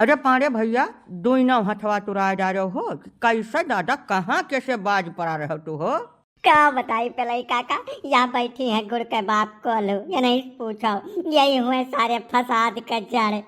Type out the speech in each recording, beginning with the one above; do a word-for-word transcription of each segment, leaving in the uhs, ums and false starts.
अरे पांड़े भइया, दुइनौ हथवा तुराय डारे हो, कइसे दादा, कहाँ कइसे बाज परा रहे तू हो? का बताई पेलई काका, या बैठी है गुड़ के बाप कोल्हू, ये नहीं पूछो, यही हुए सारे फसाद के जड़।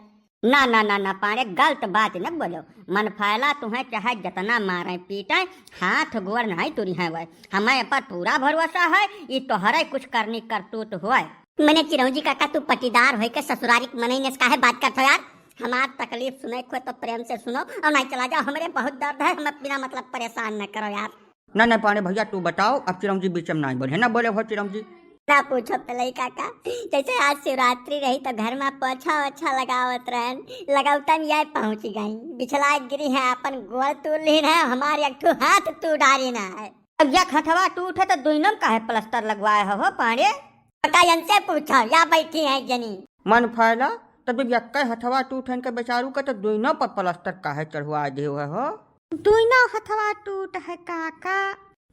ना, ना, ना, ना, पांड़े, गलत बात न बोलो। मनफैला तुहैं चाहे जतना मारैं पीटैं, हाथ गोड़ नाहीं तुरिहैं वै। हमैं अपर पूरा भरोसा है, ई तोहरै कुछ करनी करतूत होय। मने चिरौंजी काका, तू पटीदार होइके ससुरारी के मनई नस काहे बात करत हो यार? हमार तकलीफ सुनै के होय तो प्रेम से सुनो, और नाहीं चला जाओ, हमरे बहुत दर्द है, हमें बिना मतलब परेशान न करो यार। ना, ना, पांड़े भइया, तू बताओ, अब चिरौंजी बीच में नाहीं बोले, ना बोले हो चिरौंजी। ना पूछो पेलई काका, जैसे आज शिवरात्रि रही तो घर में पोछा ओछा लगावत रहन, लगौतन ये पहुँच गई, बिछलाय गिरी है, अपन गोड़ तूर लीन है, हमार एक ठो हाथ तूर डारिन है। अब एक हथवा टूट है तो दुइनम काहे प्लास्टर लगवाए हो, हो पांड़े? पता इनसे पूछो, या बैठी है जनी। मनफैला, तब जब यक्कै हथवा टूट है इनके बेचारू का, तो दुइनौ पर प्लास्टर काहे चढ़वाए दियो है हो? दुइनौ हथवा टूट है काका,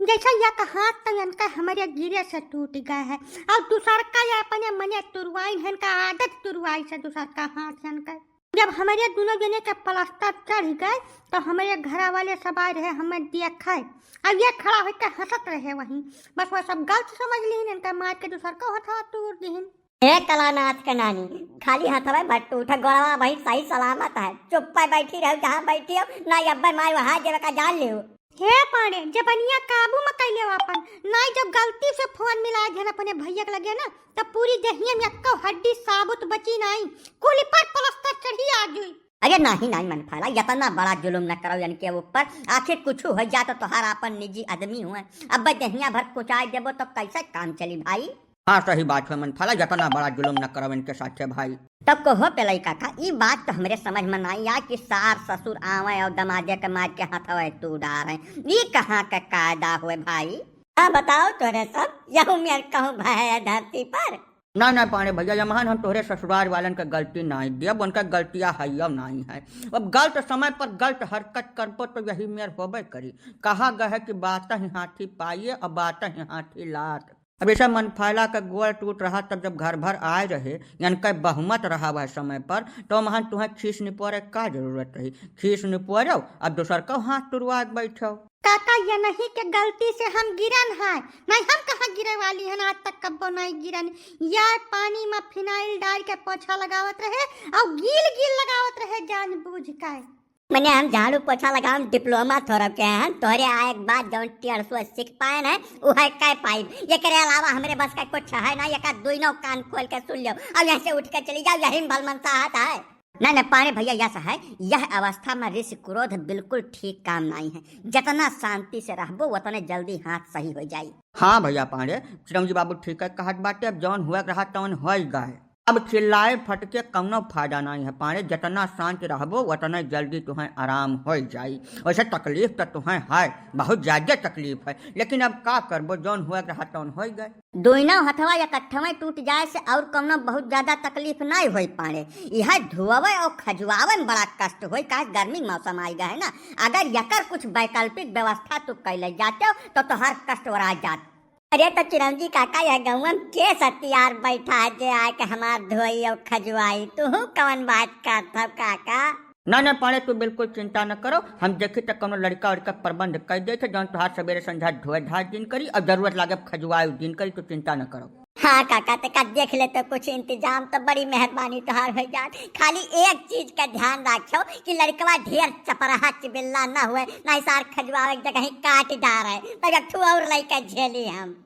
जैसे एक हाथ तो इनका हमरे गिरे से टूट गए है, और दूसरका ये अपने मने तुरवाइन है, इनका आदत तुरवाई से दूसरका हाथ इनका। जब हमरे दुनों जने के प्लास्टर चढ़ गए, तो हमरे घरा वाले सब आए रहे, हमें देखे। अब ये खड़ा होके हंसत रहे वहीं। बस वह सब गलत समझ लीन, इनका मार के दूसरका हथवा तूर दीन। हे कलानाथ के नानी, खाली हथवे भर टूट है, गोड़वा भाई सही सलामत है। चुप्पे बैठी रहो जहाँ बैठी हो, ना अब्बे माई वहाँ जेबे का जान लियो। हे पांड़े, जबनिया काबू में कैले हो अपन, नाहीं जब गलती से फोन मिलाय दिहन अपने भइया के लगे ना, तब पूरी देहिया में एक्को हड्डी साबुत बची नाहीं, कुल पर प्लास्टर चढ़ी आजुई। अरे नाहीं, नाहीं मनफैला, इतना बड़ा जुलुम न करो इनके ऊपर, आखिर कुछ हो जाए तो तोहार अपन निजी आदमी हुए, अब देहिया भर कुचाय देबो तो कैसे काम चली भाई? हाँ, सही बात है मनफैला, इतना बड़ा जुलुम न करो इनके साथे भाई। तब कहो पेलई काका, ई बात तो हमरे समझ में नाहीं आय कि सार ससुर आवैं और दमादे के मार के हथवे तूर डारैं। ई कहाँ के कायदा होय भाई? हाँ, बताओ तोरे सब, यहू मेर कहूँ भय है धरती पर? ना, ना पांड़े भइया, यमहन हम तोहरे ससुरार वालन के गलती नाहीं दियब, उनका गलतिया हइयो नाहीं है। अब गलत समय पर गलत हरकत करबो तो यही मेर होबे करी। कहा गए है कि बात ही हाथी पाइए और बात ही हाथी लात। अब ऐसा मनफैला का गोड़ टूट रहा, तब जब घर भर आए रहे, यानी कि बहुमत रहा वह समय पर, तो महन तुहैं खीस निपोरे का जरूरत रही? खीस निपोरो, अब दूसर का हाथ तुरवा के बैठो। काका, ये नहीं के गलती से हम गिरन है, नहीं हम कहाँ गिरे वाली हन, आज तक कब्बो नहीं गिरन। यार पानी में फिनाइल डाल के पोछा लगावत रहे और गील गील लगावत रहे जानबूझ के। मने हम झाड़ू पोछा लगावम डिप्लोमा थोरब के हन, तोहरे आए के बाद जौन टेढ़सुआ सीख पाएन है, उहै कै पाइब। एकरे अलावा हमरे बस का कुछ है ना, एका दुइनो कान खोल के सुन लेव। अब यहाँ से उठ के चली जाओ, यही में भलमनसाहत है। ना, ना, पांड़े भइया, यस है, यह अवस्था में रीस क्रोध बिल्कुल ठीक काम नाहीं है। जतना शांति से रहबो, उतने जल्दी हाथ सही होइ जाई। हाँ भइया पांड़े, चिरौंजी बाबू ठीक है कहत बाटे, अब जौन हुए के रहा तौन होइ गए। अब चिल्लाए फटके कौनो फायदा नाहीं है पांड़े, जतना शांत रहबो उतने जल्दी तुहैं आराम होइ जाई। वैसे तकलीफ तो तुहैं है, बहुत ज्यादा तकलीफ है, लेकिन अब का करबो, जौन हुए के रहा तौन होइ गए। दुइनो हथवा एकठवे टूट जाए से और कौनो बहुत ज्यादा तकलीफ नाहीं होई पांड़े। यह धोवे और खजुआवे में बड़ा कष्ट होई, काहे गर्मी के मौसम आइ गए है ना। अगर यकर कुछ वैकल्पिक व्यवस्था तू कैले जाते हो तो तोहार कष्ट ओरा जात। अरे तो चिरौंजी काका, यह गौवा में के सतियार बैठा है जे आके हमार धोई और खजुआई? तू कौन बात करत हो काका? ना, ना पांड़े, तू बिल्कुल चिंता न करो, हम देखी त कौनो लड़का उड़का प्रबंध कर देत है, जौन तोहार सवेरे संझा धोए धाए दिन करी और जरूरत लागे खजुआए दिन करी, तू चिंता न करो। हाँ काका, ते का देख ले तो कुछ इंतजाम तो बड़ी मेहरबानी तोहार हो जात। खाली एक चीज का ध्यान रखो कि लड़कवा ढेर चपरहा चिबिल्ला न हुए, नहीं सार खजुआवे के जगह ही काट डारे, तब एक ठू और लइका झेली हम।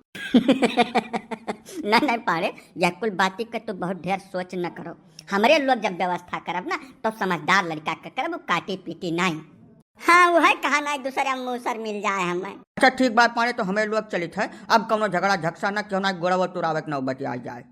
ना, ना पांड़े, यह कुल बाती के तू बहुत ढेर सोच न करो। हमरे लोग जब व्यवस्था करब ना, तो समझदार लड़का के करब, उ काटी पीटी नाहीं। हाँ, वह कहा नाहीं, दूसरे मूसर मिल जाए हमें। अच्छा ठीक बात पांड़े, तो हमें लोग चलित है, अब कौनो झगड़ा झगसा ना, क्यों ना गोड़वा तुरावे के नौबत आ जाए।